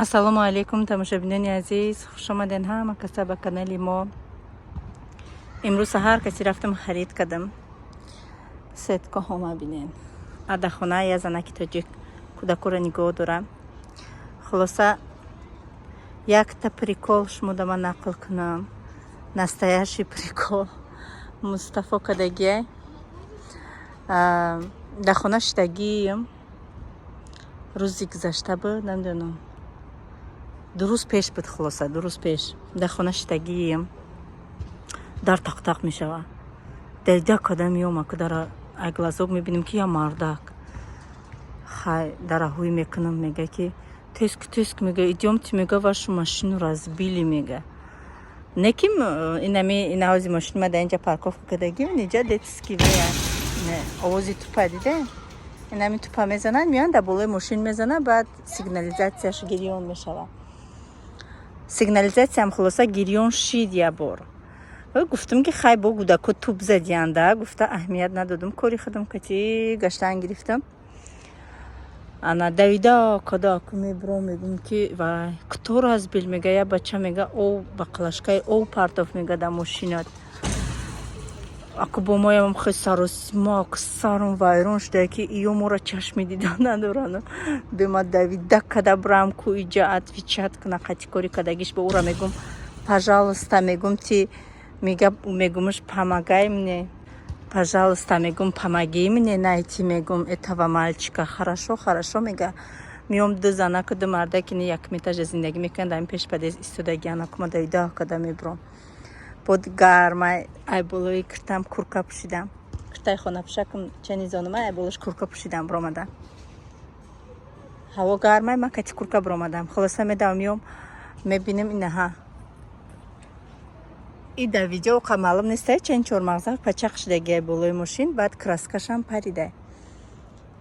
Ассалому алайкум, тамошобинони азиз, хушомаден ҳама каса ба канали мо. Имрӯз саҳар каси рафтам, харид кардам. Сеткаҳома бинен. Адахона я занаки тоҷик кӯдакоро нигоҳ дорам. Хулоса, якта прикол шумо да ман нақл кунам. Настоящий прикол. Мустафо кадагиай. Дар хона шидагием. Рӯзи гузашта буд, намедонам. 2 рӯз пеш буд, хулоса, 2 рӯз пеш. Дар хона шидагием. Дар тақ-тақ мешава. Дайда када меома, ку дара ай глазок мебинем, ки я мардак. Хай, дара ҳуй мекунам, мега ки теск, теск, мега, идёмте, мега, вашу машину разбили, мега. Не ки инами инаҳози мошини ма дар инҷа парковка кардагим, инҷа детский вея. Овози тупа диде? Инами тупа мезананд, меоянд, дар болои мошин мезананд, баъд сигнализатсияш гирён мешавад. Сигнализатсиям, хулоса, гирён шид як бор. Гуфтам ки хай, бо гудако туп задиянда, гуфта, аҳамият надодум, кори худам кати гаштан гирифтам. Ана давида када ку мебурам, мегум ки вай, кто разбил, мега, я бача, мега, об баклажкаи об партоф, мега, дар мошинат. Аку бо моям хел саросимак, сарам вайрон шуда, ки иё моро чашми дидан надоранд. Бема давида када бурам ку иҷа отвечать куна қати кори кадагиш. Ба ура мегум, пожалуйста, мегум, ти, мега, мегумш, помогай мне, пожалуйста, мегум, помоги мне найти, мегум, этого мальчика. Хорошо, хорошо, мега. Миём, ду занаку ду мардаки ни якум этажа зиндагӣ мекунанд, дар ин пеш подъезд истодагиан. Акума давида када мебурам. Под гармай, ай болои киртам курка пӯшидам, киртаи хонапӯшакам чани зонума, ай болош курка пӯшидам, биромадам. Ҳаво гармай, ман кати курка биромадам. Хулоса, медавам, меом, мебинем, инаҳа и дар видео қа маълум нестай, чен чормағза пачақ шудагиай болои мошин, баъд краскашам паридай.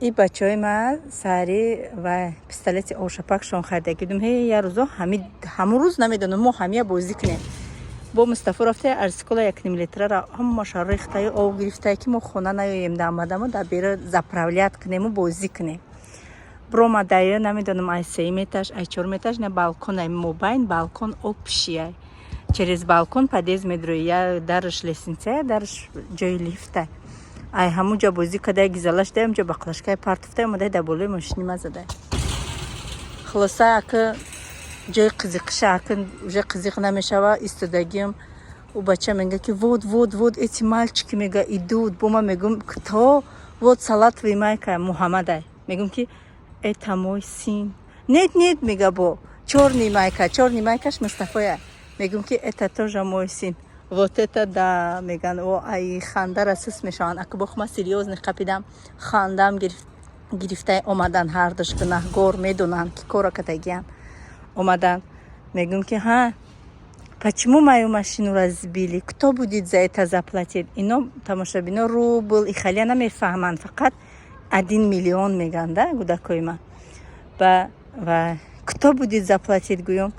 И бачаҳои ма сари ва пистолети овшапакшон харидаги будем. Ҳе, я рӯзо ҳамун рӯз, намедонам, мо ҳамия бозӣ кунем. Бо Мустафо рафта, арсикола 1,5 литрара ҳамаша рехтаю об гирифтае, ки мо хона наёем, дамадамо дар бера заправлять кунему бозӣ кунем. Биромадаю, намедонам, ай сеюм этаж, ай чорум этаж, на балкон, ай мобайн балкон об пишияй. Через балкон подъезд медрои, я дараш лестница, дараш ҷои лифта. Ай ҳамун ҷо бозӣ кадай, гизала шудай, ҳамҷо баклажкаи партофтай, омадай, дар болои мошини ма задай. Хулоса, ака, ҷои қизиқиша ака уже қизиқ намешава. Истодагиам, ӯ бача мега ки вот, вот, вот эти мальчики, мега, идут. Бо ма мегум, кто? Вот салатовый майка Муҳаммадай. Мегум ки это мой сын. Нет, нет, мега, бо чёрный майка, чёрный майкаш Мустафоя. Мегум ки это тоже мой сын. Вот это да, меган. О, ай хандара сус мешаванд. Ака бо ма серьёзно қапидам, хандам гирифтай. Омадан ҳардуш, гунаҳгор медонанд, ки кора кардагиям. Омадан, мегум ки ҳа, почему мою машину разбили, кто будет за это заплатить? Ино, тамошобино, рубл ихалия намефаҳманд, фақат 1 миллион меган да гудакои ма. Ба ва кто будет заплатить, гӯём.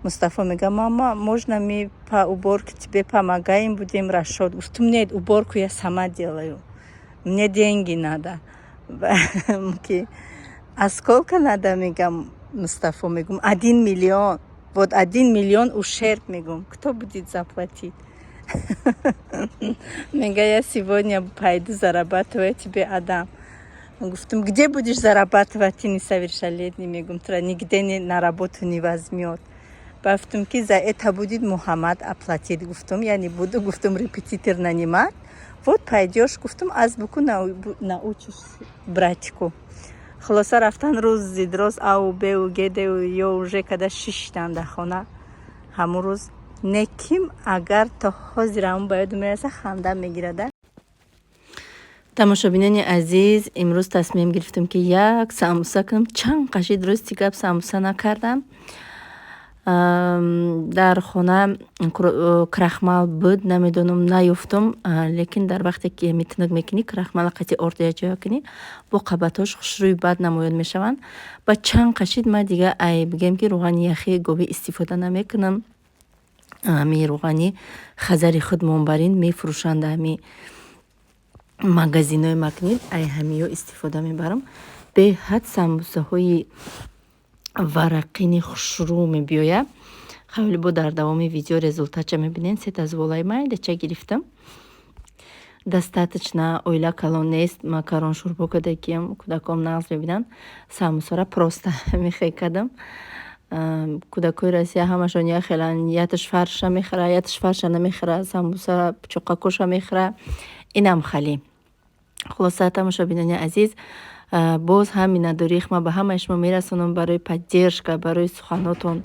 Мустафо мега: мама, можно мы по уборке тебе помогаем, будем расчет? Гуфтум: нет, уборку я сама делаю, мне деньги надо. Ки а сколько надо, мегам Мустафо. Мегум: 1 миллион. Вот 1 миллион ущерб, мегум, кто будет заплатить? Мега: я сегодня пойду зарабатывать, тебе отдам. Гуфтум: где будешь зарабатывать, ты несовершеннолетний, мегум, тура нигде не, на работу не возьмет. Гуфтум ки за это будет Муҳаммад оплатить. Гуфтум, я не буду, гуфтум, репетитор нанимать. Вот пойдешь, гуфтум, азбуку научишь братику. Хулоса, рафтан, рӯзи дроз ау беу гедеу ё уже када шиштан дар хона. Ҳамун рӯз неким, агар то ҳозир ҳамун ба ёду мераса, ханда мегирада. Тамошобинони азиз, имрӯз тасмим гирифтем, ки як самбуса кунам. Чанд қашид, рости гап, самбуса накардам. Дар хона крахмал буд, намедонам, наёфтум, лекин дар вақте ки тунук мекунӣ, крахмала қати орд якҷоя кунӣ, бо қабатҳош хушрӯи бад намоён мешаванд. Ба чанд қашид ман дига, ай бигем ки рӯғани яхи говӣ истифода намекунам. Ҳами рӯғани хазари худмон барин мефурӯшанд ҳами магазинҳои Магнит, ай ҳамиё истифода мебарам. Беҳад самбусаҳои Варақини хушрӯ мебиёяд. Хеле бо дар давоми видео результатша мебинед. Сета зволаи майдача гирифтам. Достаточно, оила калон нест. Макарон, шӯрбо кардагиам, кӯдаком нағз мебинанд. Самусара просто мехе кардам. Кӯдакои Россия ҳамашон як хеланд: яташ фарша мехӯра, яташ фарша намехӯра, самбуса чоқакоша мехӯра. Инам хали. Хулоса, тамошобинони азиз, боз ҳам миннатдории ма ба ҳамаи шумо мерасонам барои поддержка, барои суханотон.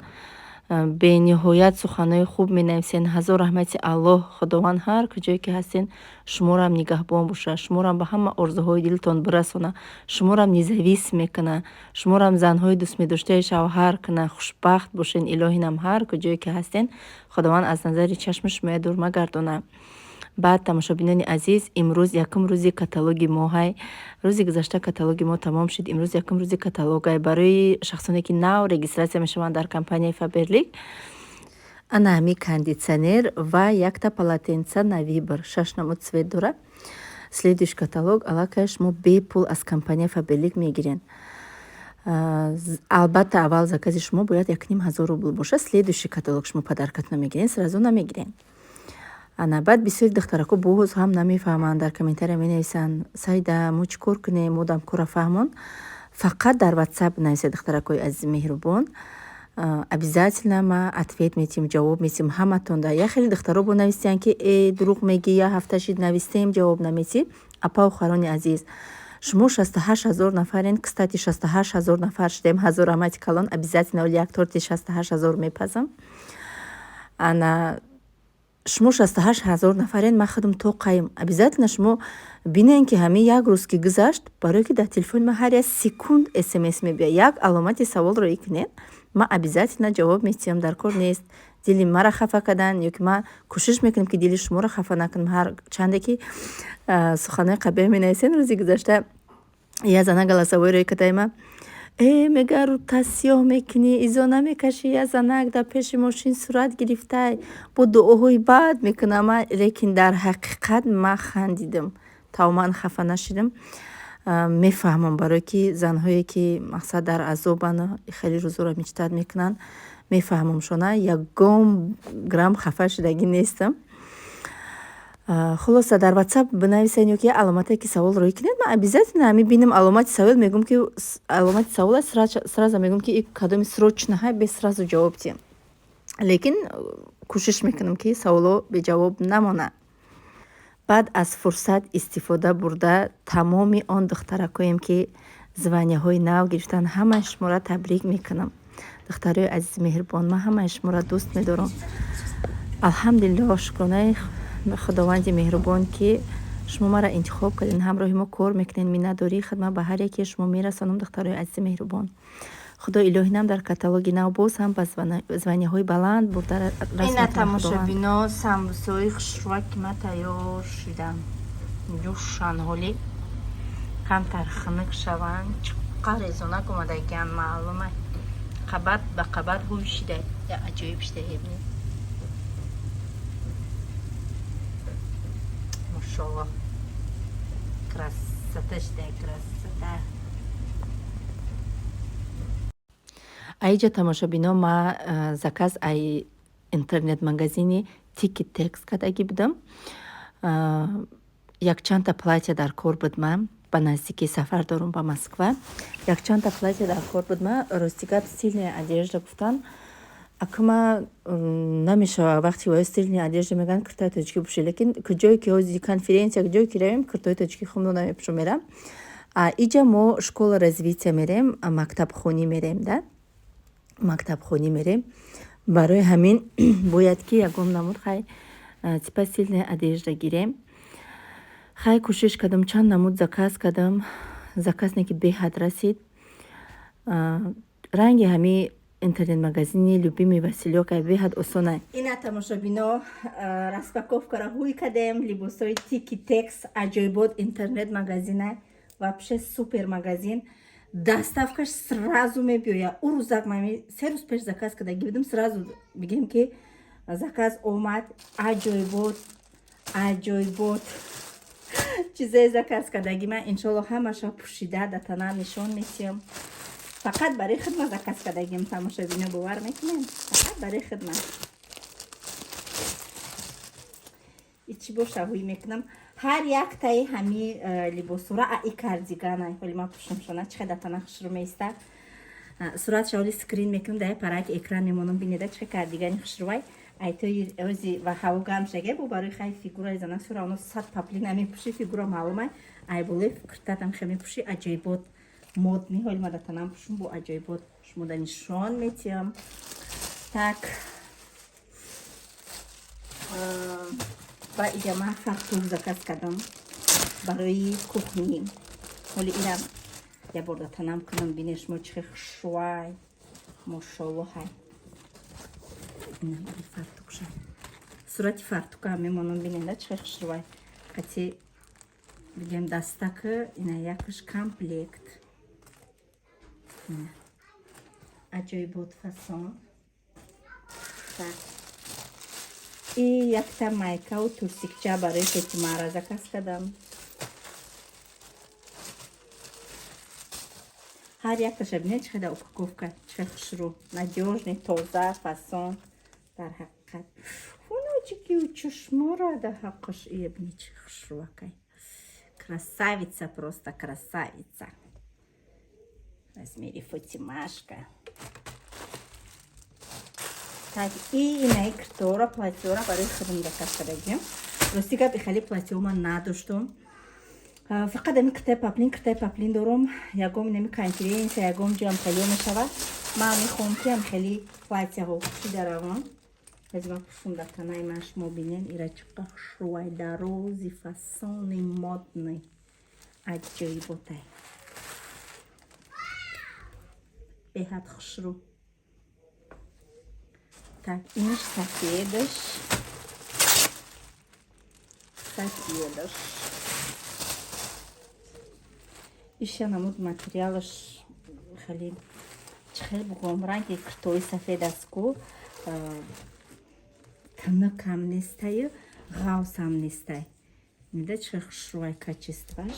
Бениҳоят суханҳои хуб менависен. Ҳазор раҳмати Аллоҳ. Худованд ҳар куҷое ки ҳастен, шуморам нигаҳбон бошад, шуморам ба ҳама орзуҳои дилтон бирасона, шуморам независим мекуна, шуморам занҳои дӯстмедоштаи шавҳар куна. Хушбахт бошен. Илоҳинам, ҳар куҷое ки ҳастен, Худованд аз назари чашми шумоя дур магардона. Баъд, тамошобинони азиз, имрӯз якум рӯзи каталоги моҳай. Рӯзи гузашта каталоги мо тамом шуд, имрӯз якум рӯзи каталогай барои шахсоне, ки нав регистрация мешаванд дар компанияи Фаберлик. Ана ҳами кондитсионер ва якта полотенца на выбор, шаш намуд цвет дора. Следующий каталог аллакай шумо бепул аз компанияи Фаберлик мегирен. Албатта, аввал закази шумо бояд 1500 рубл бошад. Следующий каталог шумо подаркатона мегирен, сразу намегирен. Ана баъд бисёри духтарако боз ҳам намефаҳманд, дар комментария менависанд: «Сайда, мо чӣ кор кунем? Модам кора фаҳмон». Фақат дар Ватсап нависед, духтаракои азизи меҳрубон. Обязательно ма ответ метиҳем, ҷавоб метиҳем ҳаматонда. Як хеле духтаро бо нависиянд, ки э, дурӯғ мегӣ, як ҳафта шид, навистем, ҷавоб наметиҳӣ. Апау хоҳарони азиз, шумо 68 000 нафарен. Кстати, 68 000 нафар шудем, ҳазор раҳмати калон. Обязательно оли як торти 68 000 мепазам. Ана шумо 68 000 нафарен, ман худам тоқаем. Обязательно шумо бинен, ки ҳамин як рӯз ки гузашт, барое ки дар телефони ман ҳар як секунд СМС мебиёяд, як аломати саволро икунед, ман обязательно ҷавоб метиҳам. Дар кор нест дили мара хафа кардан, ё ки ман кӯшиш мекунам, ки дили шуморо хафа накунам, ҳар чанде ки суханҳои қабеҳ менависен. Рӯзи гузашта як зана голосовой рӯй кардайма: «Э, мега, рӯта сиёҳ мекунӣ, изо намекашӣ, як занак дар пеши мошин сурат гирифтай, бо дуоҳои бад мекунам». Лекин дар ҳақиқат ман хандидам, тамоман хафа нашидам. Мефаҳмам, барое ки занҳое ки, мақсад, дар азобанд, хеле рӯзоро мечтать мекунанд, мефаҳмамшона, ягон грамм хафа шудагӣ нестам. Хулоса, дар Ватсап бинависед ё ки аломате ки савол рӯй кунед, ман обязательно ҳами бинам аломати савол, мегӯм, ки аломати савол аст, сразу мегӯм, ки кадоми срочно ҳай, бе сразу ҷавоб диҳам. Лекин кӯшиш мекунам, ки саволҳо беҷавоб намонад. Баъд аз фурсат истифода бурда, тамоми он духтаракоем, ки званияҳои нав гирифтанд, ҳамаи шуморо табрик мекунам. Духтарои азизи меҳрубон, ман ҳамаи шуморо дӯст медорам. Алҳамдулиллоҳ, шукронаи Худованди меҳрубон, ки шумо маро интихоб кардед, ҳамроҳи мо кор мекунед. Миннатдории хидмат ба ҳар якии шумо мерасонам. Духтарои азизи меҳрубон, Худо илоҳинам дар каталоги нав боз ҳам ба званияҳои баланд бурда. Ина, тамошобино, самбусои хушрӯаки ма тайёр шудам. Ҷӯшан, ҳоли камтар хунук шаванд. Чиқа резонак омадагиан, маълума, қабат ба қабат ҳуй шида, аҷоиб шида. Ебни, машолло, красота шида, красота. Аиҷа, тамошобино, ма заказ ай интернет-магазини Тики Текс кардагӣ будам. Якчандта платья дар кор буд, ман ба наздикӣ сафар дорум ба Москва. Якчандта платья дар кор буд. Ма, рости гап, стильная одежда гуфтан, акма намешава. Вақти воя стильная одежда мегӯянд, куртаи тоҷикӣ пӯшӣ, лекин куҷое ки ҳози конференсия, куҷое ки равем, куртаи тоҷикӣ худро намепӯшам, мерам. Иҷа мо школа развития мерем, мактабхонӣ мерем, да, мактабхонӣ мерем. Барои ҳамин бояд ки ягон намуд, хай, типа стильная одежда гирем. Хай, кӯшиш кардам, чанд намуд заказ кардам. Заказ не ки беҳад расид. Ранги ҳами интернет-магазини Любимый Василёк беҳад осона. Ина, тамошобино, распаковкара ҳуй кардем. Либосҳои Тики Текс, аҷоибот интернет-магазина, вообще супер магазин. Доставкаш сразу мебиёяд. Ӯ рӯзак мами 3 рӯз пеш заказ кардагӣ будем, сразу бигем, ки заказ омад. Аҷоибот, аҷоибот чизое заказ кардагӣ ман. Иншолло, ҳамаша пӯшида да тана нишон метиҳам. Фақат барои хидмат заказ кардагим, тамошобино, бовар мекунем, фақат барои хидмат. И чӣ боша, ҳуй мекунам. Ҳар яктаи ҳами либосура и кардигана ҳоли ман пӯшамшона, чӣ қадар тана хушрӯ меиста. Суратша ҳоли скрин мекунам, дар параки экран мемонам, бинеда чӣ кардигани хушрӯвай. Айтои ози ва ҳаво гарм шаге, бо барои хай фигураи зана сура оно сад паплин мепӯши, фигура маълумай. Ай болои киртатам хе мепӯши, аҷоибот модный. Ҳоли ма датанам пӯшум, бо аҷоибот шумо да нишон метиҳам. Так, ва иҷа ман фартук заказ кардам барои кухни. Ҳоли ирам я бор датанам кунам, бине шумо чӣ хушрӯвай, мошолло. Ҳай, ина барои фартукша, сурати фартука мемонам, бинеда чӣ хушрӯвай. Қати бигем дастак, ина якш комплект, ина аҷоибот фасон. Так, и якта майкаву трусикча барои Фотимара заказ кардам. Ҳар якташа бинед, чӣ қадар упаковка, чӣ хушрӯ, надёжный, тоза, фасон. Дар ҳақиқат хуначики чашмора дар ҳаққаш ия бини, чӣ хушрӯакай, красавица, просто красавица, размере Фотимашка. Так, и инаи киртора, платьёра барои худам заказ кардагим. Рости гап, хеле платьё ман надоштум, фақат ами киртаи поплин, киртаи поплин дорум. Ягом инами конференсия, ягом ҷоам хелио мешавад, ман мехоҳам, ки ам хели платьяҳо пӯшида равам. Аз ман пӯшум дар танаи ман, шумо бинен ира чиқа хушрӯвай, дарози, фасони, модный, аҷоиботай, беҳад хушрӯ. Так, инаш сафедаш, сафедаш. Иша намуд материалаш хеле, чӣ хеле бугом, ранги киртои сафед аст ку, тунукам нестаю, ғавсам нестай. Нида чӣ хушрӯвай качестваш.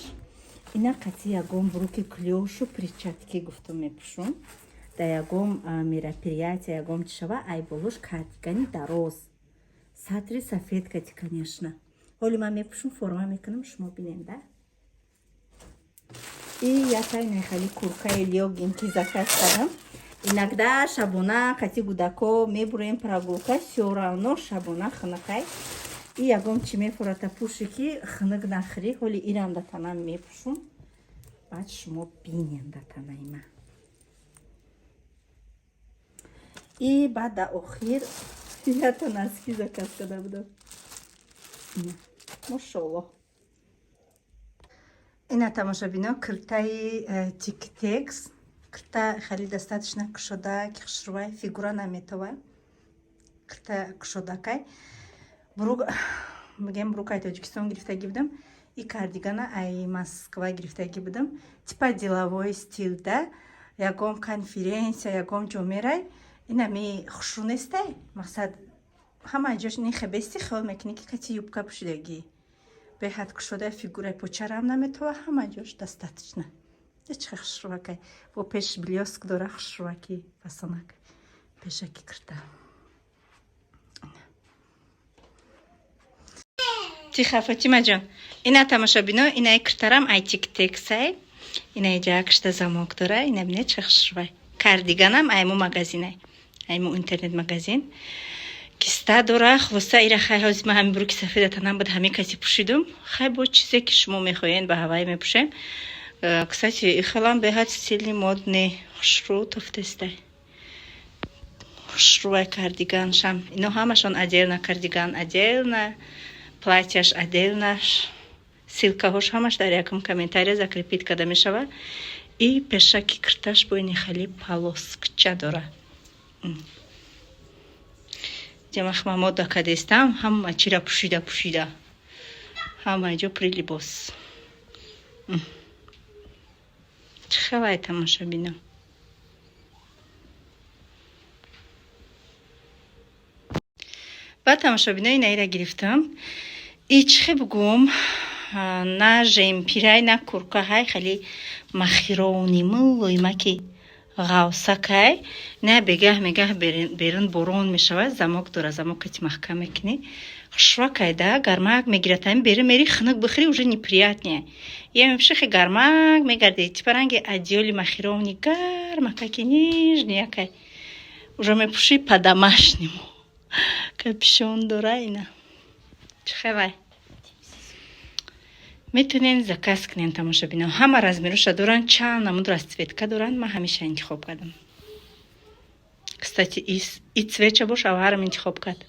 Ина қати ягон брюки клёшу перчатки гуфтум мепӯшум дар ягон мероприятие, ягон чи шава. Ай болош кардигани дароз, сатри сафед кати, конечно. Ҳоли ман мепӯшум, форма мекунам, шумо бинем да. И якай нехали куркаи лёгенький заказ кардам. Иногда шабона қати гудако мебуроем прогулка, всё равно шабона хунукай, и ягон чи мефурата, пӯши ки хунук нахӯрӣ. Ҳоли ирам да танам мепӯшум, баъд шумо бинем да танаи ман. И баъд дар охир ята носки заказ карда будам, мошолло. Ина, тамошобино, киртаи тиктекс, кирта хеле достаточно кушода, ки хушрӯвай, фигура наметова, кирта кушодакай. Брук мегем, брук ай Тоҷикистон гирифтагӣ будам, и кардигана ай Москва гирифтагӣ будам. Типа деловой стил да, ягон конференсия, ягон ҷо мерай, инами хушрӯ нестай. Мақсад, ҳама ҷош ни хебести, хиёл мекунӣ, ки кати юбка пӯшидагӣ. Беҳад кушода, фигураи почарам наметова, ҳама ҷош достаточно. Чӣ хушрӯакай, бо пеш блёск дора, хушрӯаки, фасонак, пешаки кирта. Тиха, Фатимаҷон. Ина, тамошобино, инаи киртарам ай тиктексай. Инаи ҷа кишта замок дора, ина бинед, чӣ хушрӯвай. Кардиганам айму магазинай, айму интернет магазин киста дора. Хулоса, ира хай, ҳозир ман ҳамин бруки сафеда танам буд, ҳамин каси пӯшидум. Хай, бо чизе ки шумо мехоҳед, ба ҳавай мепӯшем. Кстати, ихелам беҳад стильный, модный, хушрӯ тофтестай, хушрӯвай кардиганшам. Ино ҳамашон отдельно, кардиган отдельно, платьяш отдельно. Ссылкаҳош ҳамаш дар якум комментария закрепить карда мешавад. И пешаки кирташ бо ини хеле полоскча дора. Ҷамахма мода кадестам, ҳама чира пӯшида пӯшида, ҳама ҷо при либос. Чӣ хелай, тамошобино? Баъд, тамошобино, инаира гирифтам. И чӣ хе бугум, на жемпирай, на куркаҳай, хеле махирони мулоимаки. Ғавсакай не, бегаҳ мегаҳ берун борон мешавад, замок дора, замок кати маҳкам мекунӣ. Хушракай да, гармак мегирад. Ҳамин берун мери, хунук бихӯри, уже неприятнее. Я мепӯши, хе гармак мегарди, типа ранги одеяли махировни, гармакаки нежный якай. Уже мепӯши по-домашнему. Капюшон дора ина. Чӣ хелай? Метонен заказ кунен, тамошобино. Ҳама размероша доранд, чанд намуд расцветка доранд. Ман ҳамеша интихоб кардам. Кстати, и цветша бош, авҳарам интихоб кард.